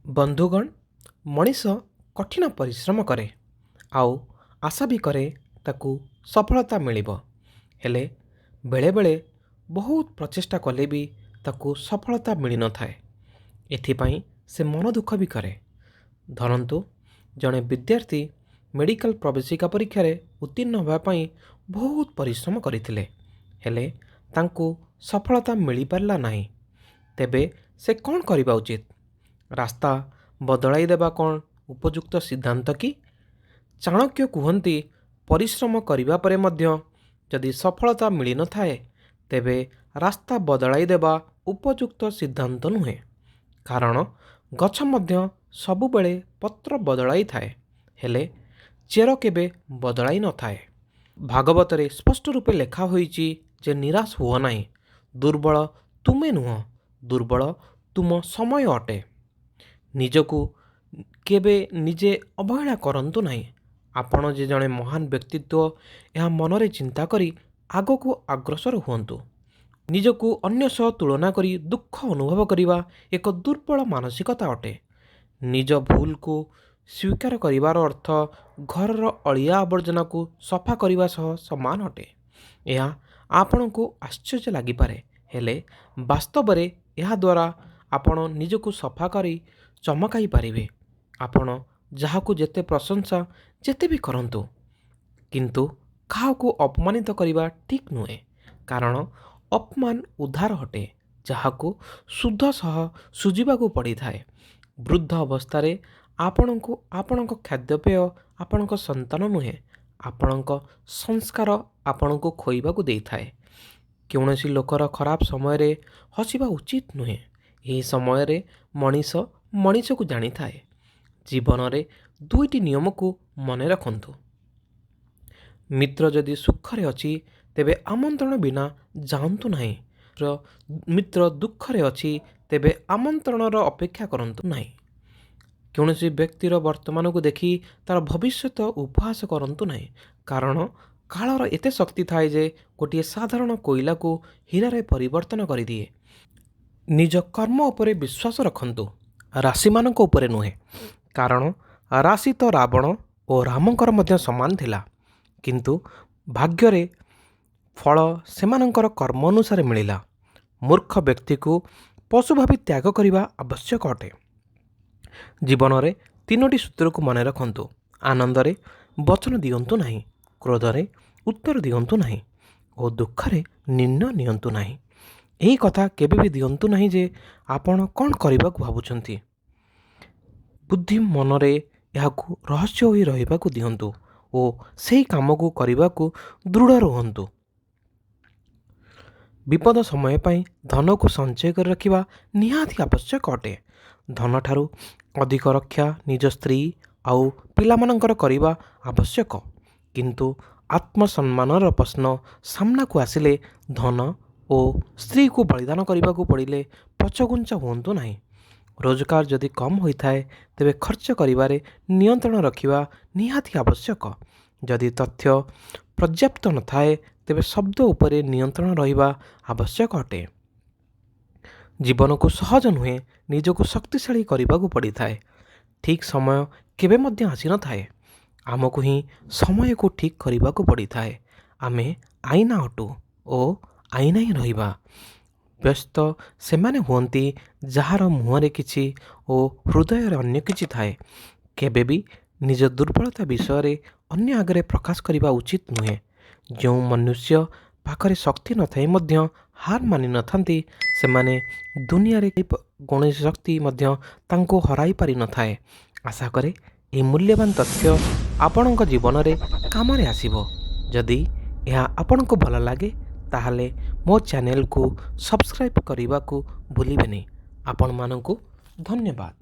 ବନ୍ଧୁଗଣ, ମଣିଷ କଠିନ ପରିଶ୍ରମ କରେ ଆଉ ଆଶା ବି କରେ ତାକୁ ସଫଳତା ମିଳିବ। ହେଲେ ବେଳେବେଳେ ବହୁତ ପ୍ରଚେଷ୍ଟା କଲେ ବି ତାକୁ ସଫଳତା ମିଳିନଥାଏ। ଏଥିପାଇଁ ସେ ମନ ଦୁଃଖ ବି କରେ। ଧରନ୍ତୁ, ଜଣେ ବିଦ୍ୟାର୍ଥୀ ମେଡ଼ିକାଲ ପ୍ରବେଶିକା ପରୀକ୍ଷାରେ ଉତ୍ତୀର୍ଣ୍ଣ ହେବା ପାଇଁ ବହୁତ ପରିଶ୍ରମ କରିଥିଲେ, ହେଲେ ତାଙ୍କୁ ସଫଳତା ମିଳିପାରିଲା ନାହିଁ। ତେବେ ସେ କ'ଣ କରିବା ଉଚିତ? ରାସ୍ତା ବଦଳାଇ ଦେବା କ'ଣ ଉପଯୁକ୍ତ ସିଦ୍ଧାନ୍ତ କି? ଚାଣକ୍ୟ କୁହନ୍ତି, ପରିଶ୍ରମ କରିବା ପରେ ମଧ୍ୟ ଯଦି ସଫଳତା ମିଳିନଥାଏ, ତେବେ ରାସ୍ତା ବଦଳାଇ ଦେବା ଉପଯୁକ୍ତ ସିଦ୍ଧାନ୍ତ ନୁହେଁ। କାରଣ ଗଛ ମଧ୍ୟ ସବୁବେଳେ ପତ୍ର ବଦଳାଇଥାଏ, ହେଲେ ଚେର କେବେ ବଦଳାଇ ନଥାଏ। ଭାଗବତରେ ସ୍ପଷ୍ଟ ରୂପେ ଲେଖା ହୋଇଛି ଯେ ନିରାଶ ହୁଅ ନାହିଁ, ଦୁର୍ବଳ ତୁମେ ନୁହଁ, ଦୁର୍ବଳ ତୁମ ସମୟ ଅଟେ। ନିଜକୁ କେବେ ନିଜେ ଅବହେଳା କରନ୍ତୁ ନାହିଁ। ଆପଣ ଯେ ଜଣେ ମହାନ ବ୍ୟକ୍ତିତ୍ୱ, ଏହା ମନରେ ଚିନ୍ତା କରି ଆଗକୁ ଅଗ୍ରସର ହୁଅନ୍ତୁ। ନିଜକୁ ଅନ୍ୟ ସହ ତୁଳନା କରି ଦୁଃଖ ଅନୁଭବ କରିବା ଏକ ଦୁର୍ବଳ ମାନସିକତା ଅଟେ। ନିଜ ଭୁଲକୁ ସ୍ୱୀକାର କରିବାର ଅର୍ଥ ଘରର ଅଳିଆ ଆବର୍ଜନାକୁ ସଫା କରିବା ସହ ସମାନ ଅଟେ। ଏହା ଆପଣଙ୍କୁ ଆଶ୍ଚର୍ଯ୍ୟ ଲାଗିପାରେ, ହେଲେ ବାସ୍ତବରେ ଏହାଦ୍ୱାରା ଆପଣ ନିଜକୁ ସଫା କରି ଚମକାଇ ପାରିବେ। ଆପଣ ଯାହାକୁ ଯେତେ ପ୍ରଶଂସା ଯେତେ ବି କରନ୍ତୁ, କିନ୍ତୁ କାହାକୁ ଅପମାନିତ କରିବା ଠିକ୍ ନୁହେଁ। କାରଣ ଅପମାନ ଉଧାର ଅଟେ, ଯାହାକୁ ସୁଧ ସହ ଶୁଝିବାକୁ ପଡ଼ିଥାଏ। ବୃଦ୍ଧ ଅବସ୍ଥାରେ ଆପଣଙ୍କୁ ଆପଣଙ୍କ ଖାଦ୍ୟପେୟ ଆପଣଙ୍କ ସନ୍ତାନ ନୁହେଁ, ଆପଣଙ୍କ ସଂସ୍କାର ଆପଣଙ୍କୁ ଖୋଇବାକୁ ଦେଇଥାଏ। କୌଣସି ଲୋକର ଖରାପ ସମୟରେ ହସିବା ଉଚିତ ନୁହେଁ। ଏହି ସମୟରେ ମଣିଷ ମଣିଷକୁ ଜାଣିଥାଏ। ଜୀବନରେ ଦୁଇଟି ନିୟମକୁ ମନେ ରଖନ୍ତୁ। ମିତ୍ର ଯଦି ସୁଖରେ ଅଛି, ତେବେ ଆମନ୍ତ୍ରଣ ବିନା ଯାଆନ୍ତୁ ନାହିଁ। ମିତ୍ର ଦୁଃଖରେ ଅଛି, ତେବେ ଆମନ୍ତ୍ରଣର ଅପେକ୍ଷା କରନ୍ତୁ ନାହିଁ। କୌଣସି ବ୍ୟକ୍ତିର ବର୍ତ୍ତମାନକୁ ଦେଖି ତା'ର ଭବିଷ୍ୟତ ଉପହାସ କରନ୍ତୁ ନାହିଁ। କାରଣ କାଳର ଏତେ ଶକ୍ତି ଥାଏ ଯେ ଗୋଟିଏ ସାଧାରଣ କୋଇଲାକୁ ହୀରାରେ ପରିବର୍ତ୍ତନ କରିଦିଏ। ନିଜ କର୍ମ ଉପରେ ବିଶ୍ୱାସ ରଖନ୍ତୁ, ରାଶିମାନଙ୍କ ଉପରେ ନୁହେଁ। କାରଣ ରାଶି ତ ରାବଣ ଓ ରାମଙ୍କର ମଧ୍ୟ ସମାନ ଥିଲା, କିନ୍ତୁ ଭାଗ୍ୟରେ ଫଳ ସେମାନଙ୍କର କର୍ମ ଅନୁସାରେ ମିଳିଲା। ମୂର୍ଖ ବ୍ୟକ୍ତିକୁ ପଶୁ ଭାବି ତ୍ୟାଗ କରିବା ଆବଶ୍ୟକ ଅଟେ। ଜୀବନରେ ତିନୋଟି ସୂତ୍ରକୁ ମନେ ରଖନ୍ତୁ। ଆନନ୍ଦରେ ବଚନ ଦିଅନ୍ତୁ ନାହିଁ, କ୍ରୋଧରେ ଉତ୍ତର ଦିଅନ୍ତୁ ନାହିଁ ଓ ଦୁଃଖରେ ନିର୍ଣ୍ଣୟ ନିଅନ୍ତୁ ନାହିଁ। ଏହି କଥା କେବେ ବି ଦିଅନ୍ତୁ ନାହିଁ ଯେ ଆପଣ କ'ଣ କରିବାକୁ ଭାବୁଛନ୍ତି। ବୁଦ୍ଧି ମନରେ ଏହାକୁ ରହସ୍ୟ ହୋଇ ରହିବାକୁ ଦିଅନ୍ତୁ ଓ ସେହି କାମକୁ କରିବାକୁ ଦୃଢ଼ ରୁହନ୍ତୁ। ବିପଦ ସମୟ ପାଇଁ ଧନକୁ ସଞ୍ଚୟ କରି ରଖିବା ନିହାତି ଆବଶ୍ୟକ ଅଟେ। ଧନଠାରୁ ଅଧିକ ରକ୍ଷା ନିଜ ସ୍ତ୍ରୀ ଆଉ ପିଲାମାନଙ୍କର କରିବା ଆବଶ୍ୟକ। କିନ୍ତୁ ଆତ୍ମସମ୍ମାନର ପ୍ରଶ୍ନ ସାମ୍ନାକୁ ଆସିଲେ ଧନ ଓ ସ୍ତ୍ରୀକୁ ବଳିଦାନ କରିବାକୁ ପଡ଼ିଲେ ପଛଘୁଞ୍ଚା ହୁଅନ୍ତୁ ନାହିଁ। ରୋଜଗାର ଯଦି କମ୍ ହୋଇଥାଏ, ତେବେ ଖର୍ଚ୍ଚ କରିବାରେ ନିୟନ୍ତ୍ରଣ ରଖିବା ନିହାତି ଆବଶ୍ୟକ। ଯଦି ତଥ୍ୟ ପର୍ଯ୍ୟାପ୍ତ ନଥାଏ, ତେବେ ଶବ୍ଦ ଉପରେ ନିୟନ୍ତ୍ରଣ ରହିବା ଆବଶ୍ୟକ ଅଟେ। ଜୀବନକୁ ସହଜ ନୁହେଁ, ନିଜକୁ ଶକ୍ତିଶାଳୀ କରିବାକୁ ପଡ଼ିଥାଏ। ଠିକ୍ ସମୟ କେବେ ମଧ୍ୟ ଆସିନଥାଏ, ଆମକୁ ହିଁ ସମୟକୁ ଠିକ୍ କରିବାକୁ ପଡ଼ିଥାଏ। ଆମେ ଆଇନା ଅଟୁ ଓ ଆଇନା ହିଁ ରହିବା। ବ୍ୟସ୍ତ ସେମାନେ ହୁଅନ୍ତି ଯାହାର ମୁହଁରେ କିଛି ଓ ହୃଦୟରେ ଅନ୍ୟ କିଛି ଥାଏ। କେବେ ବି ନିଜ ଦୁର୍ବଳତା ବିଷୟରେ ଅନ୍ୟ ଆଗରେ ପ୍ରକାଶ କରିବା ଉଚିତ ନୁହେଁ। ଯେଉଁ ମନୁଷ୍ୟ ପାଖରେ ଶକ୍ତି ନଥାଇ ମଧ୍ୟ ହାର ମାନିନଥାନ୍ତି, ସେମାନେ ଦୁନିଆରେ କୌଣସି ଶକ୍ତି ମଧ୍ୟ ତାଙ୍କୁ ହରାଇ ପାରିନଥାଏ। ଆଶା କରେ ଏହି ମୂଲ୍ୟବାନ ତଥ୍ୟ ଆପଣଙ୍କ ଜୀବନରେ କାମରେ ଆସିବ। ଯଦି ଏହା ଆପଣଙ୍କୁ ଭଲ ଲାଗେ, ତାହେଲେ ମୋ ଚ୍ୟାନେଲକୁ ସବସ୍କ୍ରାଇବ୍ କରିବାକୁ ଭୁଲିବେନି। ଆପଣମାନଙ୍କୁ ଧନ୍ୟବାଦ।